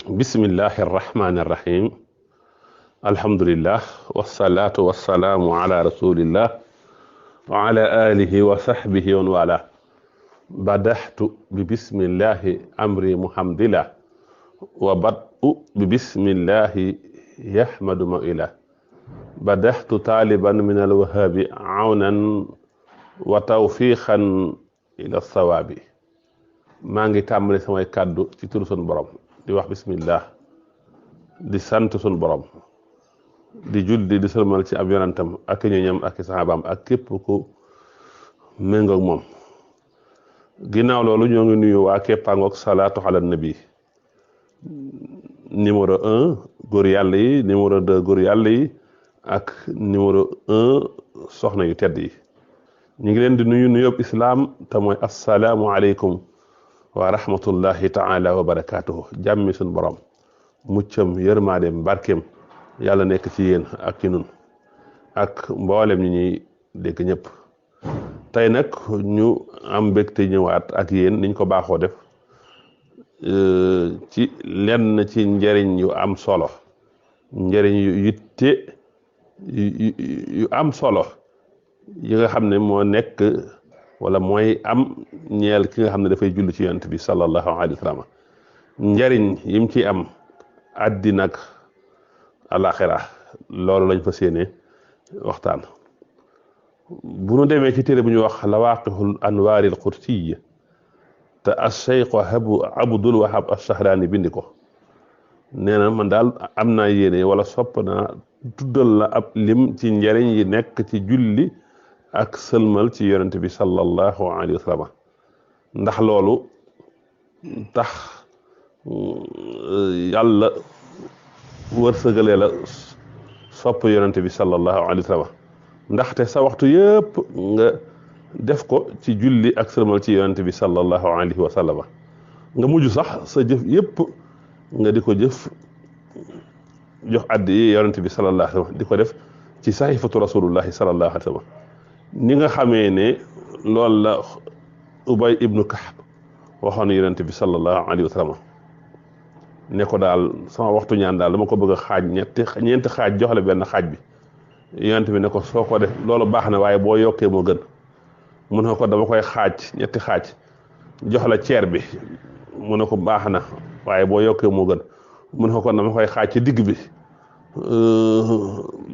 bismillahi arrahmani irrahim alhamdulillah wasalaatu wasalaamu ala rasulillah wa ala alihi wa sahbihi wa wala badaxtu bi bismillahi amri muhamdillah wa badu bi bismillahi yahmadu ma ila badaxtu taaliban min alwahabi awnan wa tawfiqan ila sawaabi maa ngi tàmbali samay kàddu ci turu sun borom di wax bismillah di sant sun borom di julli di sëlmal ci ab yonantam ak ñoñam ak saxaabaam ak képp ku méngoog moom ginnaaw loolu ñoo ngi nuyu waa Képpangook salaatu ala nabi numéro 1 góor yàlla yi numéro 2 góor yàlla yi ak numéro 1 soxna yu tedd yi ñu ngi leen di nuyu nuyób islaam te mooy assalaamu aleykum wa rahmatullahi taala wa barakaatuhu jàmmi suñ borom muccam yërmaadeem barkeem yàlla nekk ci yéen ak ci nun ak mboolem ñi ñuy dégg ñëpp tey nag ñu am mbégte ñëwaat ak yéen niñ ko baaxoo def ci lenn ci njëriñ yu am solo njëriñ yu yitte yu am solo yi nga xam ne moo nekk wala mooy am ñeel ki nga xam ne dafay julli ci yonent bi sallallahu alayhi wa sallam njariñ yim ci am àddina ak alaxira loolu lañ fa séenee waxtaan bu nu demee ci téere bu ñu wax lawaqihul anwaaril qudsiya te as-Cheikh Abdul Wahab as-Shahraani bindi ko nee na man daal am naa yéene wala sopp naa tuddal la ab lim ci njariñ yi nekk ci julli ak sëlmal ci yonent bi sallallahu alayhi wa sallam ndax loolu tax yàlla wërsëgalee la sopp yonent bi sallallahu alayhi wa sallam ndaxte sa waxtu yëpp nga def ko ci julli ak sëlmal ci yonent bi sallallahu alayhi wa sallam nga mujj sax sa jëf yëpp nga di ko jëf jox addi yonent bi sallallahu alayhi wa sallam di ko def ci saxifatu rasulullahi sallallahu alayhi wa sallam ni nga xamee ne loolu la Ubay ibnu Kaab waxoon yonent bi sallallahu alayhi wa sallam ne ko daal sama waxtu ñaan daal dama ko bëgg a xaaj ñeenti xaaj jox la benn xaaj bi yonent bi ne ko soo ko def loolu baax na waaye boo yokkee moo gën mu ne ko dama koy xaaj ñetti xaaj jox la ceer bi mu ne ko baax na waaye boo yokkee moo gën mu ne ko dama koy xaaj ci digg bi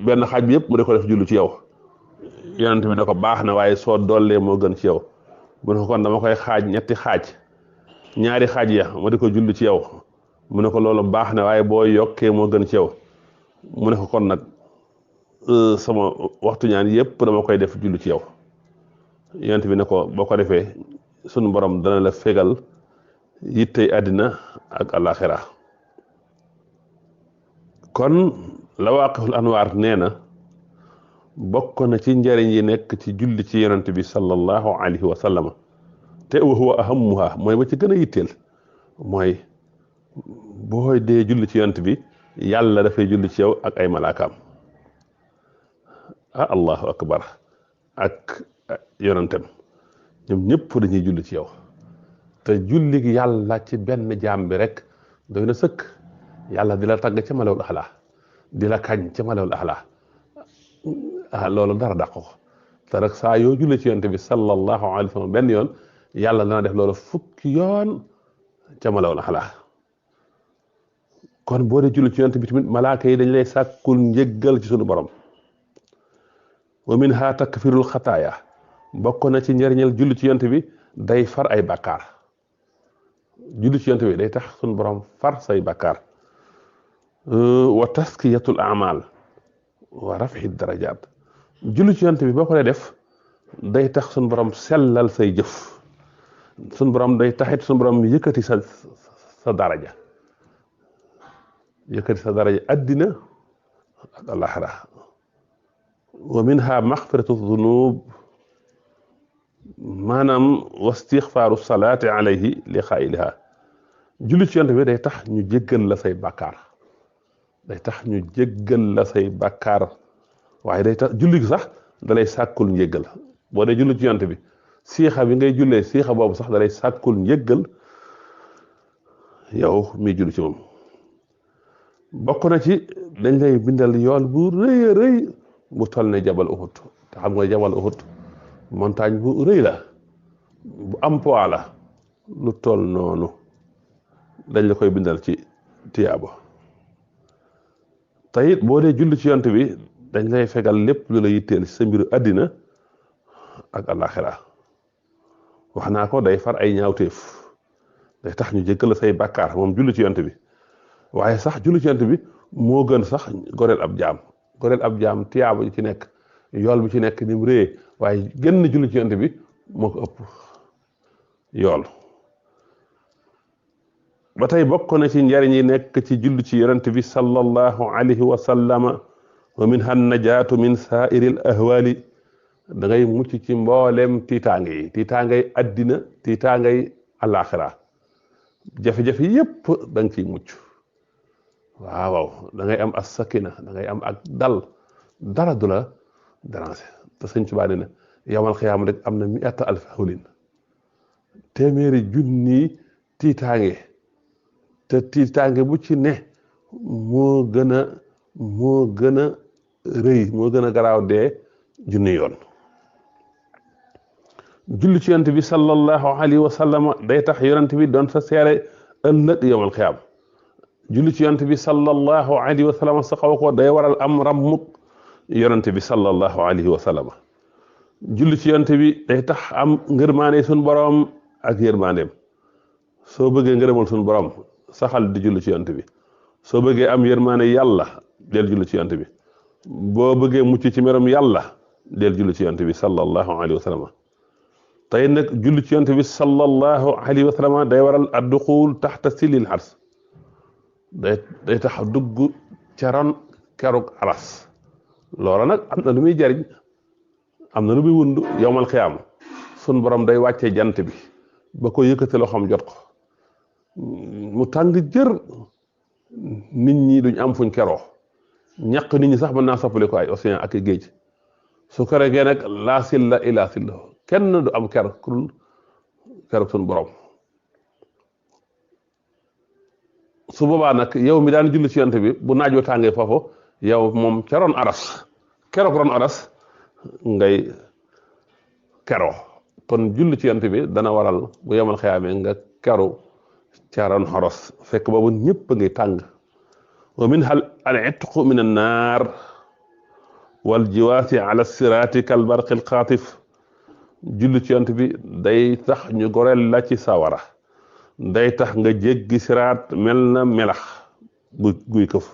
benn xaaj bi yëpp mu ne ko def jullu ci yow yonent bi ne ko baax na waaye soo dollee moo gën ci yow mu ne ko kon dama koy xaaj ñetti xaaj ñaari xaaj ya ma di ko julli ci yow mu ne ko loolu baax na waaye boo yokkee moo gën ci yow mu ne ko kon nag sama waxtu ñaan yëpp dama koy def julli ci yow yonent bi ne ko boo ko defee sunu borom dana la fegal yittey àddina ak alaxira kon lawaqihul anwaar nee na bokk na ci njëriñ yi nekk ci julli ci yonent bi sallallahu alayhi wa sallam te wa huwa ahammuha mooy ba ci gën a yitteel mooy booy dee julli ci yonent bi yàlla dafay julli ci yow ak ay malaakaam allahu akbar ak yonentam ñoom ñëpp dañuy julli ci yow te julli gi yàlla ci benn jaam bi rek doy na sëkk yàlla di la tagg ca malawul axlaa di la kañ ca malawul axlaa loolu dara dàq ko te rek saa yoo julli ci yonent bi sallallahu alayhi wa sallam benn yoon yàlla dana def loolu fukki yoon ca malawul axlaa kon boo dee julli ci yonent bi tamit malaaka yi dañ lay sàkkul njëggal ci sunu borom wa minha takfirul xataaya bokk na ci njëriñal julli ci yonent bi day far ay bàkkaar julli ci yonent bi day tax sunu borom far say bàkkaar wa taskiyatul amal wa rafi darajaat julli ci yonent bi boo ko dee def day tax sunu borom sellal say jëf sunu borom day taxit sunu borom yëkkati sa daraja addina ak alaxira wa minha maxfiratu dunub maanaam wa istixfaaru salaati alayhi li xaayiliha julli ci yonent bi day tax ñu jéggal la say bàkkaar waaye day tax julli gi sax dalay sàkkul njéggal boo dee julli ci yonent bi siixa bi ngay jullee siixa boobu sax dalay sàkkul njéggal yow mi julli ci moom bokk na ci dañ lay bindal yool bu rëy a rëy bu toll ne jabal Uhud te xam nga jabal Uhud montagne bu rëy la bu am poids la lu toll noonu dañ la koy bindal ci tiyaabo te it boo dee julli ci yonent bi dañ lay fegal lépp lu la yitteel sa mbiru àddina ak alaxira wax naa ko day far ay ñaawteef day tax ñu jéggal say bàkkaar moom julli ci yonent bi waaye sax julli ci yonent bi moo gën sax goreel ab jaam tiyaabo ci nekk yool bi ci nekk ni mu réyee waaye gën julli ci yonent bi moo ko ëpp yool ba tey bokk na ci njariñ yi nekk ci julli ci yonent bi sallallahu alayhi wa sallama wa minha najaatu min saairil ahwali da ngay mucc ci mboolem tiitaangay addina tiitaangay alaxira jafe-jafe yépp da nga ciy mucc waaw da ngay am as sakina da ngay am ak dal dara du la déranger te sëñ Tuubaa nee na yawmal xiyaam rek am na 100,000 hawlin téeméeri junni tiitaange te tiitaange bu ci ne moo gën a rëy moo gën a garaaw dee junni yoon julli ci yonent bi sallallahu alayhi wa sallam day tax yonent bi doon sa seere ëllëg yawmal xiyaam julli ci yonent bi sallallahu alayhi wa sallam sa xaw ko day waral am rammuk yonent bi sallallahu alayhi wa sallam julli ci yonent bi day tax am ngërmaane suñ borom ak yërmaaneem soo bëggee ngërëmal suñ borom saxal di julli ci yonent bi soo bëggee am yërmaane yàlla del julli ci yonent bi boo bëggee mucc ci merom yàlla del julli ci yonent bi sallallahu alayhi wa sallam tey nag julli ci yonent bi sallallahu alayhi wa sallam day waral adduxul taxta silil xars day tax dugg ca ron kerug aras loola nag am na lu muy jariñ am na lu muy wund yowmal xiyaam sun borom day wàccee jant bi ba ko yëkkati loxoom jot ko mu tàng jër nit ñi duñ am fuñ keroo ñaq nit ñi sax mën naa soppali ko ay océan ak géej su ko regee nag laa silla ila silla kenn du am ker kurul kerug sun borom su boobaa nag yow mi daan julli ci yonent bi bu naaj wa tàngee foofu yow moom ca ron aras keroog ron aras ngay keroo kon julli ci yonent bi dana waral bu yemal xiyaamee nga keru ca ron aras fekk boobu ñëpp a ngi tàng wa minha al itqu min an naar wal jiwaasi ala siraati kal barqil xaatif julli ci yonent bi day tax ñu goreel la ci sawara day tax nga jéggi siraat mel na melax guy këf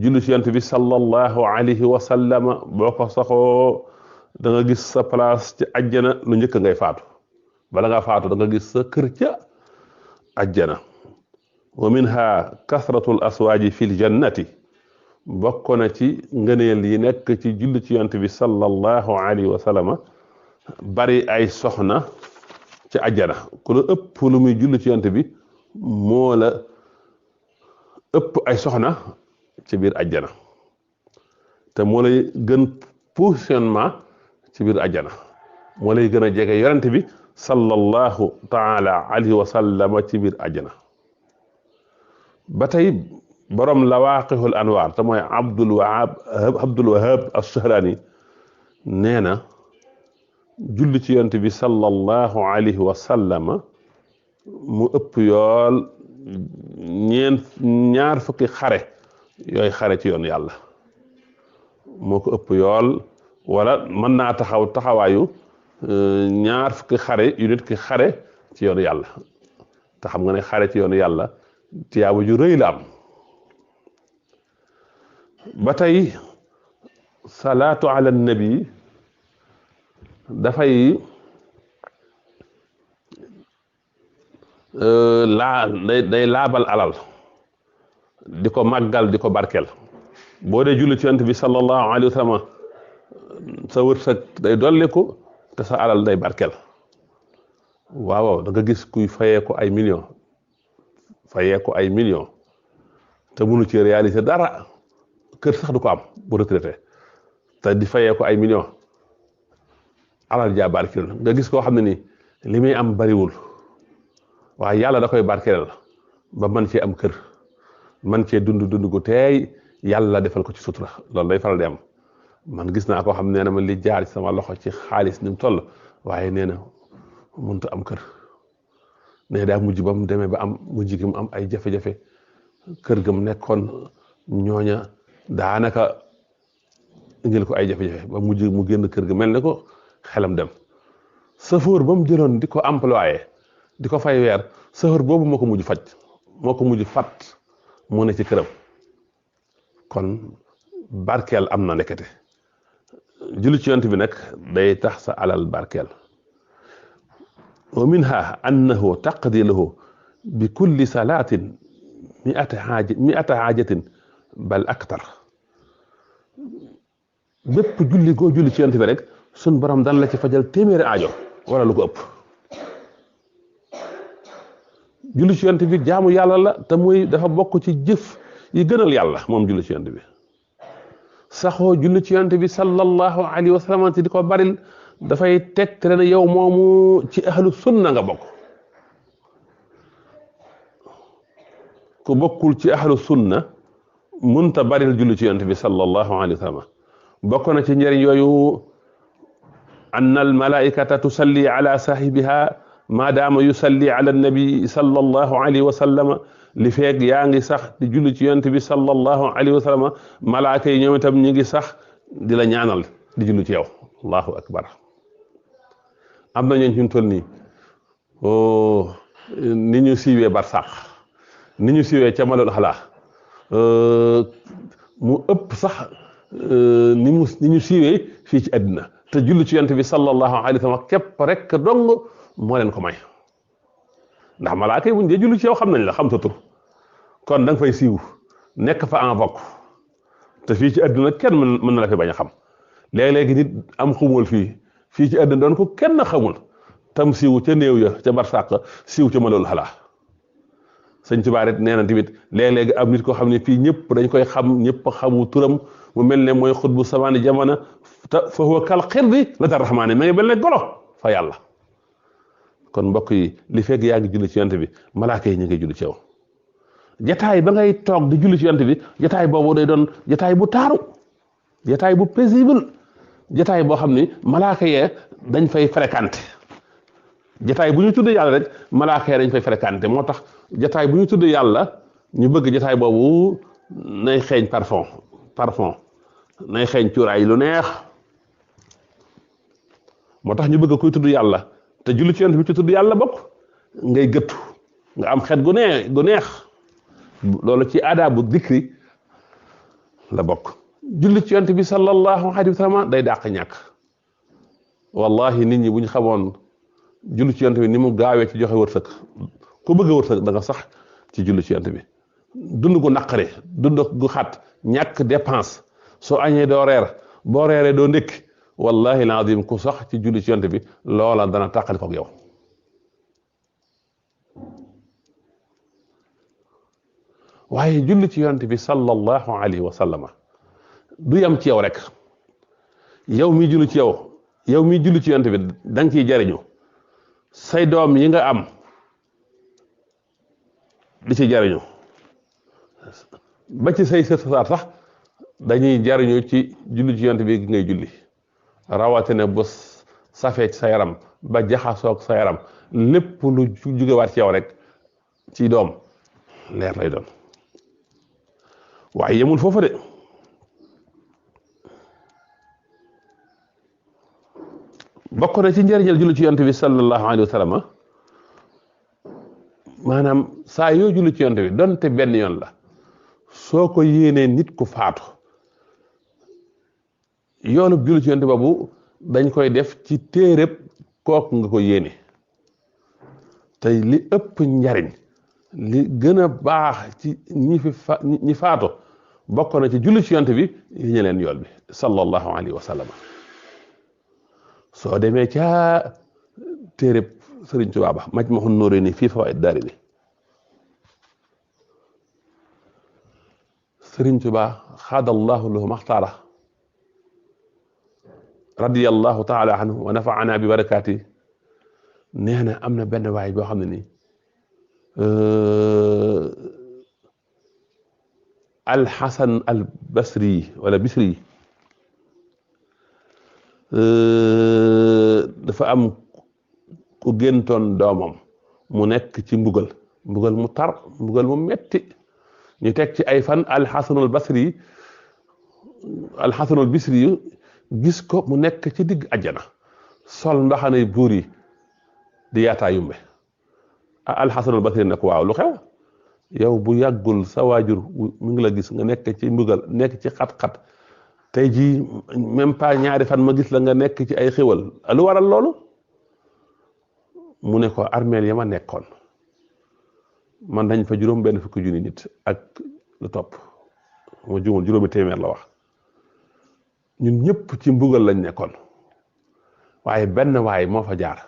julli ci yonent bi sallallahu alayhi wa sallam boo ko saxoo da nga gis sa place ci ajjana lu njëkk ngay faatu bala nga faatu da nga gis sa kër ca ajjana wa minha kasratul aswaaji fil jannati bokk na ci ngëneel yi nekk ci julli ci yonent bi sallallahu alayhi wa sallam bari ay soxna ci ajjana ku la ëpp lu muy julli ci yonent bi moo la ëpp ay soxna ci biir ajjana te moo lay gën positionnement ci biir ajjana moo lay gën a jege yonent bi sallallahu taala alayhi wa sallam ci biir ajjana ba tey borom lawaqihul anwaar te mooy Abdul Wahab as-Sahrani nee na julli ci yonent bi sallallahu alayhi wa sallam mu ëpp yool ñaar fukki xare yooyu xare ci yoon yàlla moo ko ëpp yool wala mën naa taxawaayu ñaar fukki xare yu nit ki xare ci yoonu yàlla te xam nga ne xare ci yoonu yàlla tiyaaba ju rëy la am ba tey salaatu ala nabi dafay day laabal alal di ko màggal di ko barkeel boo dee julli ci yonent bi sallallahu alayhi wa sallam sa wërsëg day dolliku te sa alal day barkeel waaw da nga gis kuy fayee ko ay million te mënu ci réaliser dara kër sax du ko am bu retraité te di fayee ko ay million alal jaa barkeel nga gis koo xam ne ni li muy am bariwul waaye yàlla da koy barkeel ba man ci am kër man cee dund gu teey yàlla defal ko ci sutura loolu day faral di am man gis naa koo xam nee na ma li jaar ci sama loxo ci xaalis ni mu toll waaye nee na mënut a am kër nee daa mujj ba mu demee ba am mujj gi mu am ay jafe-jafe kër ga mu nekkoon ñooña daanaka indil ko ay jafe-jafe ba mujj mu génn kër ga mel ne ko xelam dem chauffeur ba mu jëloon di ko employé di ko fay weer chauffeur boobu moo ko mujj faj moo ko mujj fat mu ne ci këram kon barkeel am na nekkete julli ci yonent bi nag day tax sa alal barkeel wa minha annahu taqdi lahu bi kulli salaatin mi'ata haajatin bal aktar bépp julli goo julli ci yonent bi rek sun borom dan la ci fajal téeméeri aajo wala lu ko ëpp julli ci yonent bi jaamu yàlla la te muy dafa bokk ci jëf yi gënal yàlla moom julli ci yonent bi saxoo julli ci yonent bi sallallahu alayhi wa sallam di ko baril dafay tegtale ne yow moomu ci ahlu sunna nga bokk ku bokkul ci ahlu sunna munta baril julli ci yonent bi sallallahu alayhi wa sallam bokk na ci njëriñ yooyu anna al malaikata tusalli ala sahibiha maadaama yusalli ala nabi sallallahu alayhi wa sallam li feeg yaa ngi sax di julli ci yonent bi sallallahu alayhi wa sallam malaaka yi ñoom itam ñu ngi sax di la ñaanal di julli ci yow allahu akbar am na ñooñ ñu toll nii ni ñu siiwee barsàq ni ñu siiwee ca malul xalaa mu ëpp sax ni ñu siiwee fii ci àddina te julli ci yonent bi sallallahu alayhi wa sallam képp rek dong moo leen ko may ndax malaaka yi buñ dee julli ci yow xam nañ la xam sa tur kon da nga fay siiw nekk fa en vogue te fii ci àdduna kenn mën na la fi bañ a xam léeg-léegi nit am xumul fii ci àdduna doon ko kenn xamul tam siiw ca néew ya ca barsàq siiw ca malul xalaa sëñ Tuubaa it nee na tamit léeg-léegi am nit koo xam ne fii ñëpp dañ koy xam ñëpp xamu turam mu mel ne mooy xutbu samaani jamono te fa huwa kal xirdi la dar rahmaani ma ngi mel ne golo fa yàlla kon mbokk yi li fekk yaa ngi julli ci yonent bi malaaka yi ñu ngi julli ci yow jataay ba ngay toog di julli ci yonent bi jataay boobu day doon jataay bu taaru jataay bu paisible jataay boo xam ni malaaka yee dañ fay fréquenté jataay bu ñu tuddee yàlla rek malaaka yee dañ fay fréquenté moo tax jataay bu ñu tuddee yàlla ñu bëgg jataay boobu nay xeeñ parfum nay xeeñ cuuraay lu neex moo tax ñu bëgg kuy tudd yàlla te julli ci yonent bi ci tudd yàlla bokk ngay gëttu nga am xet gu neex loolu ci aadaabu dikri la bokk julli ci yonent bi sallallahu alayhi wa sallam day dàq ñàkk wallahi nit ñi bu ñu xamoon julli ci yonent bi ni mu gaawee ci joxe wërsëg ku bëgg a wërsëg da nga sax ci julli ci yonent bi dund gu naqare dund gu xat ñàkk dépense soo añee doo reer boo reeree doo ndékki wallahi laadim ku sax ci julli ci yonent bi loola dana tàqali koog yow waaye julli ci yonent bi sallallahu alayhi wa sallama du yam ci yow rek yow mi julli ci yow mi julli ci yonent bi da nga ciy jariñu say doom yi nga am di ci jariñu ba ci say sët sax dañuy jariñu ci julli ci yonent bi ngay julli rawatina bu safee ci sa yaram ba jaxasoog sa yaram lépp lu jógewaat ci yow rek ci doom leer lay doon waaye yemul foofu de bokk na ci njëriñal julli ci yonent bi sallallahu alayhi wa sallam maanaam saa yoo julli ci yonent bi donte benn yoon la soo ko yéenee nit ku faatu yoolub julli ci yonent boobu dañ koy def ci téereb kooku nga ko yéene tey li ëpp njariñ li gën a baax ci ñi faatu bokk na ci julli ci yonent bi yéene leen yool bi sallallahu alayhi wa sallam soo demee ca téereb Sëriñ Tuubaa ba Majmahun Nurayni fii Fawaa'id Daarayni Sëriñ Tuubaa xaadallahu lahu maxtaara radiyallahu taala anhu wa nafaana bi barakaati nee na am na benn waay boo xam ne nii alxasan al basri wala bisri dafa am ku géntoon doomam mu nekk ci mbugal mu tar mbugal mu metti ñu teg ci ay fan alxasanul bisri yu gis ko mu nekk ci digg àjjana sol mbaxanay buur yi di yaataa yumbe alxasanul basri nag waaw lu xew yow bu yàggul sa waajur mu ngi la gis nga nekk ci mbugal nekk ci xat-xat tey jii même pas ñaari fan ma gis la nga nekk ci ay xéwal lu waral loolu mu ne ko armeel ya ma nekkoon man dañ fa juróom benn fukki junni nit ak lu topp ma jumul juróomi téeméer la wax ñun ñëpp ci mbugal lañ nekkoon waaye benn waay moo fa jaar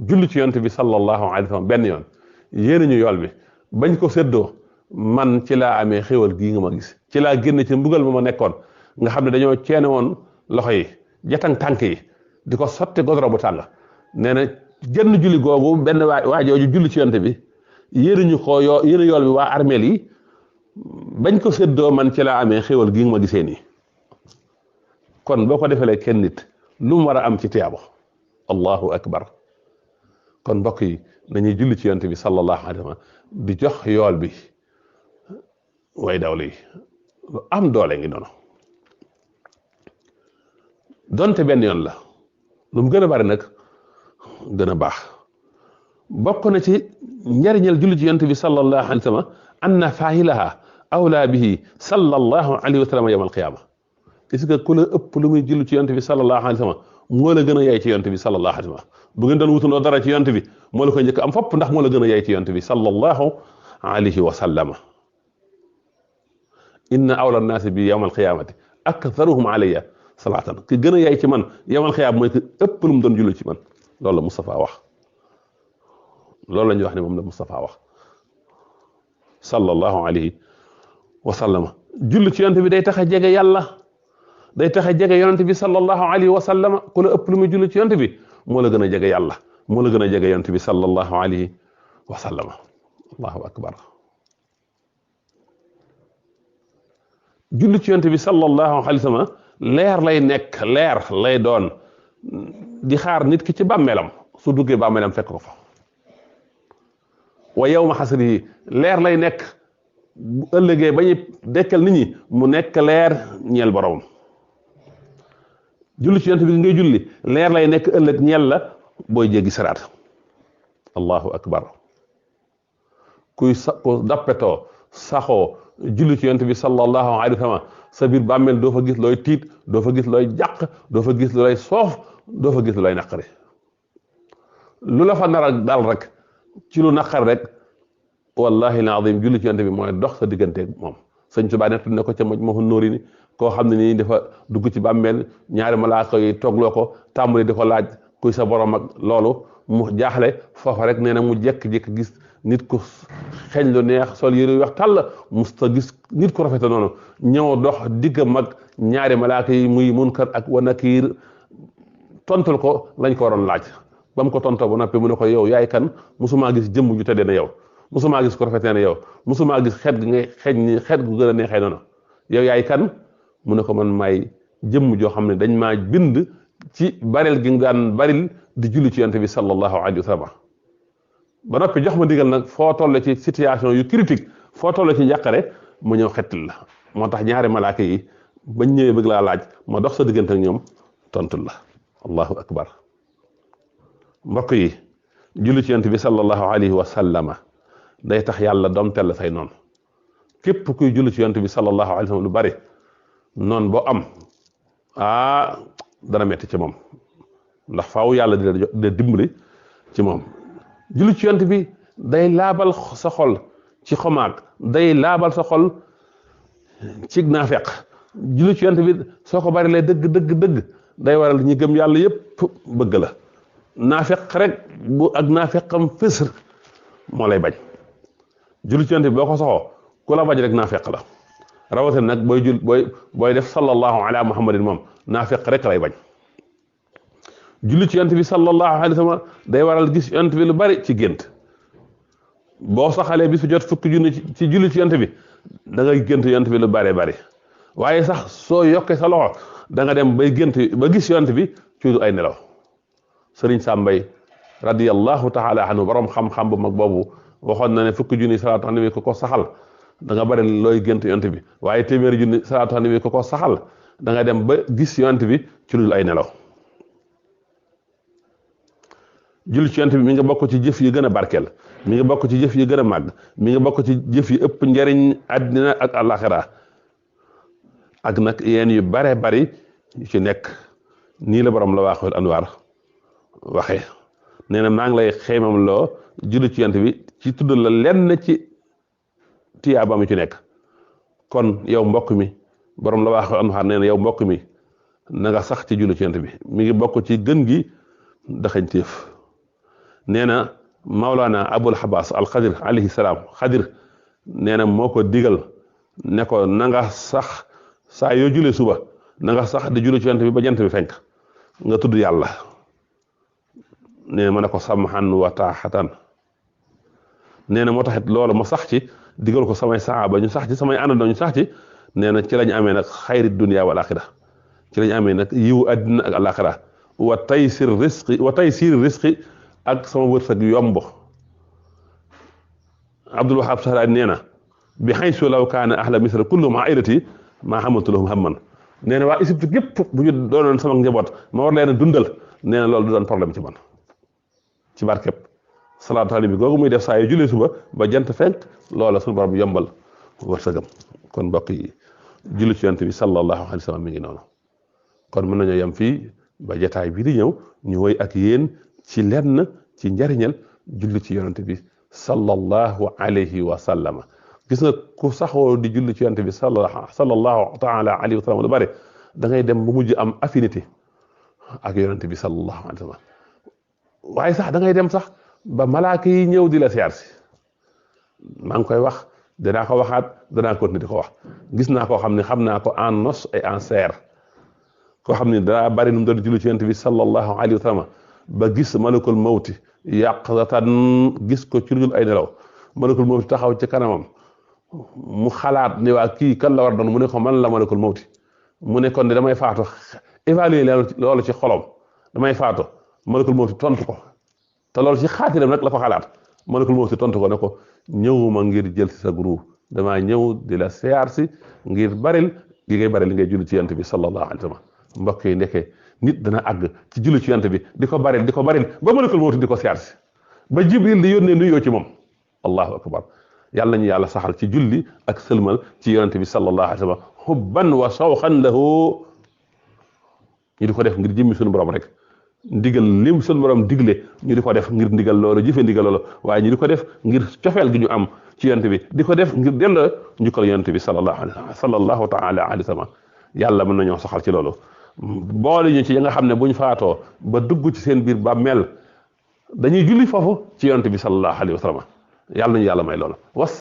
julli ci yonent bi sallallahu alayhi wa sallam benn yoon yéene ñu yool bi bañ ko séddoo man ci laa amee xéwal gii nga ma gis ci laa génn ci mbugal ma nekkoon nga xam ne dañoo ceene woon loxo yi jatang tànk yi di ko sotti godoro bu tàng nee na genn julli googu benn waa jooju julli ci yonent bi yéene ñu ko yéene yool bi waa armeel yi bañ ko séddoo man ci laa amee xéwal gii nga ma gisee nii kon boo ko defalee kenn nit lu mu war a am ci tiyaabo allahu akbar kon mbokk yi nañuy julli ci yonent bi sallallahu alayhi wa sallam di jox yool bi way dawle yi lu am doole ngi noonu donte benn yoon la lu mu gën a bari nag gën a baax bokk na ci njariñal julli ci yonent bi sallallahu alayhi wa sallam anna faahilaha awlaa bihi sallallahu alayhi wa sallam yawm alqiyaama gis nga ku la ëpp lu muy julli ci yonent bi sallallahu alayhi wa sallam moo la gën a yaay ci yonent bi sallallahu alayhi wa sallam bu ngeen doon wutandoo dara ci yonent bi moo la koy njëkk am fopp ndax moo la gën a yaay ci yonent bi sallallahu alayhi wa sallam inna awla nnaasi bi yawm alqiyaamati aktharuhum alayya salaatan ki gën a yaay ci man yawm alqiyaama mooy ki ëpp lu mu doon julli ci man loolu la Moustapha wax loolu la ñuy wax ne moom la Moustapha wax sallallahu alayhi wa sallam julli ci yonent bi day tax a jege yàlla day tax a jege yonent bi sallallahu alayhi wa sallam ku la ëpp lu muy julli ci yonent bi moo la gën a jege yàlla moo la gën a jege yonent bi sallallahu alayhi wa sallam allahu akbar julli ci yonent bi sallallahu alayhi wa sallam leer lay nekk leer lay doon di xaar nit ki ci bàmmeelam su duggee bàmmeelam fekk ko fa wa yawma xasrihi leer lay nekk bu ëllëgee ba ñu dekkal nit ñi mu nekk leer ñeel boromam julli ci yonent bi ngay julli leer lay nekk ëllëg ñeel la booy jéggi siraat allahu akbar kuy ko dappetoo saxoo julli ci yonent bi sallallahu alayhi wa sallam sa biir bàmmeel doo fa gis looy tiit doo fa gis looy jàq doo fa gis looy soof doo fa gis looy naqari lu la fa nar a dal rek ci lu naqar rek wallahi alazim julli ci yonent bi mooy dox sa digganteeg moom sëñ Tuubaa nett ne ko ca Majmahun Nurayni koo xam ne nii dafa dugg ci bàmmeel ñaari malaaka yi toogloo ko tàmbali di ko laaj kuy sa borom ak loolu mu jaaxle foofa rek nee na mu jekk-jekk gis nit ku xeeñ lu neex sol yëre wax tàll musta gis nit ku rafete noonu ñëw dox digga mag ñaari malaaka yi muy Munkar ak wa Nakiir tontul ko lañ ko waroon laaj ba mu ko tontoo ba noppi mu ne ko yow yaay kan musumaa gis jëmm ju tëddee na yow musumaa gis ko rafetee na yow musumaa gis xeet gi ngay xeeñ ni xeet gu gën a neexee noonu yow yaay kan mu ne ko man maay jëmm joo xam ne dañ maa bind ci baril gi nga daan baril di julli ci yonent bi sallallahu alayhi wa sallam ba noppi jox ma digal nag foo toll ci situation yu critique foo toll ci njàqare mu ñëw xettil la moo tax ñaari malaaka yi bañ ñëwee bëgg laa laaj ma dox sa diggante ak ñoom tontul la allahu akbar mbokk yi julli ci yonent bi sallallahu alayhi wa sallama day tax yàlla doomtel la say noonu képp kuy julli ci yonent bi sallallahu alayhi wa sallam lu bari noonu boo am dana metti ci moom ndax faaw yàlla di dimbali ci moom julli ci yonent bi day laabal sa xol ci xomaag day laabal sa xol ci naafeq julli ci yonent bi soo ko bari lay dëgg day waral ñi gëm yàlla yépp bëgg la naafeq rek bu ak naafeqam fësër moo lay bañ julli ci yonent bi boo ko soxoo ku la bañ rek naafeq la rawatina nag booy def sallallahu ala muhammadin moom naafeq rek lay bañ julli ci yonent bi sallallahu alayhi wa sallam day waral gis yonent bi lu bari ci gént boo saxalee bis bu jot fukki junni ci julli ci yonent bi da ngay gént yonent bi lu bare bari waaye sax soo yokkee sa loxo da nga dem bay gént ba gis yonent bi ci ay nelaw sëriñ Sàmbay radiyallahu taala anhu borom xam-xam bu mag boobu waxoon na ne fukki junni salaatu ala nabi ko saxal da nga bari looy gént yonent bi waaye téeméeri junni salaatu ala nabi ko saxal da nga dem ba gis yonent bi ci lu ay nelaw julli ci yonent bi mi nga bokk ci jëf yi gën a barkeel mi nga bokk ci jëf yi gën a màgg mi nga bokk ci jëf yi ëpp njariñ àddina ak àllaaxira ak nag yéen yu bare bari yu ci nekk nii la borom la waaxul anwaar waxee nee na maa ngi lay xeymam loo julli ci yonent bi ci tudd la lenn ci tiyaaba mi ci nekk kon yow mbokk mi borom la waaxul anwaar nee na yow mbokk mi na nga sax ci julli ci yonent bi mi ngi bokk ci gën gi daxañteef nee na Mawlana Abul Habas al Xadir alayhi salaam Xadir nee na moo ko digal ne ko na nga sax saa yoo julee suba na nga sax di julli ci yonent bi ba jant bi fenk nga tudd yàlla nee na ma ne ko samhan wa taaxatan nee na moo taxit loolu ma sax ci digal ko samay saaba ñu sax ci samay àndandoo ñu sax ci nee na ci lañ amee nag xayri dunya wal axira ci lañ amee nag yiwu àddina ak alaxira wa taysir risqi ak sama wërsëg yomb Abdul Wahab Sahraani nee na bi haysu law kaana ahla misra kulluhum ailati maa xamatu lahum hamman nee na waa Égypte gépp bu ñu doonoon sama njaboot ma war leen a dundal nee na loolu du doon problème ci man ci barkeb salaatu ala nabi googu muy def saa yu jullee suba ba jant fenk loola suñu borom yombal wërsëgam kon mbokk yi julli ci yonent bi sallallahu alayhi wa sallam mi ngi noonu kon mën nañoo yem fii ba jotaay bii di ñëw ñu woy ak yéen ci lenn ci njariñal julli ci yonent bi sallallahu alayhi wa sallama gis nga ku saxoo di julli ci yonent bi sallallahu taala alayhi wa sallam lu bari da ngay dem bu mujj am affinité ak yonent bi sallallahu alayhi wa sallam waaye sax da ngay dem sax ba malaaka yi ñëw di la siyaar si maa ngi koy wax danaa ko waxaat danaa continuer di ko wax gis naa koo xam ne xam naa ko en os et en chair koo xam ne daa bari nu mu doon julli ci yonent bi sallallahu alayhi wa sallam ba gis malakul mawti yaqzatan gis ko ci lu ay nelaw malakul mawti taxaw ci kanamam mu xalaat ne waa kii kan la war doon mu ne ko man la malakul mawti mu ne kon de damay faatu évaluer loolu ci xolom damay faatu malakul mawti tontu ko te loolu ci xaatiram nag la ko xalaat malakul mawti tontu ko ne ko ñëwuma ngir jël si sa groupe damaa ñëw di la siyaar si ngir baril gi ngay baril li ngay julli ci yonent bi sallallahu alayhi wa sallam mbokk yi nekkee nit dana àgg ci julli ci yonent bi di ko baril ba malakul mawti di ko siyaar si ba jibril di yónnee nuyoo ci moom allahu akbar yàlla ñu yàlla saxal ci julli ak sëlmal ci yonent bi sallallahu alayhi wa sallam hubban wa shawqan lahu ñu di ko def ngir jëmmi suñu borom rek ndigal lim suñu borom digle ñu di ko def ngir ndigal loolu jëfe ndigal loolu waaye ñu di ko def ngir cofeel gi ñu am ci yonent bi di ko def ngir delloo njukkal yonent bi sallallahu taala alayhi wa sallam yàlla mën nañoo saxal ci loolu boole ñu ci ya nga xam ne buñ faatoo ba dugg ci seen biir bàmmeel dañuy julli foofu ci yonent bi sallallahu alayhi wa sallam yàlla nañu yàlla may loolu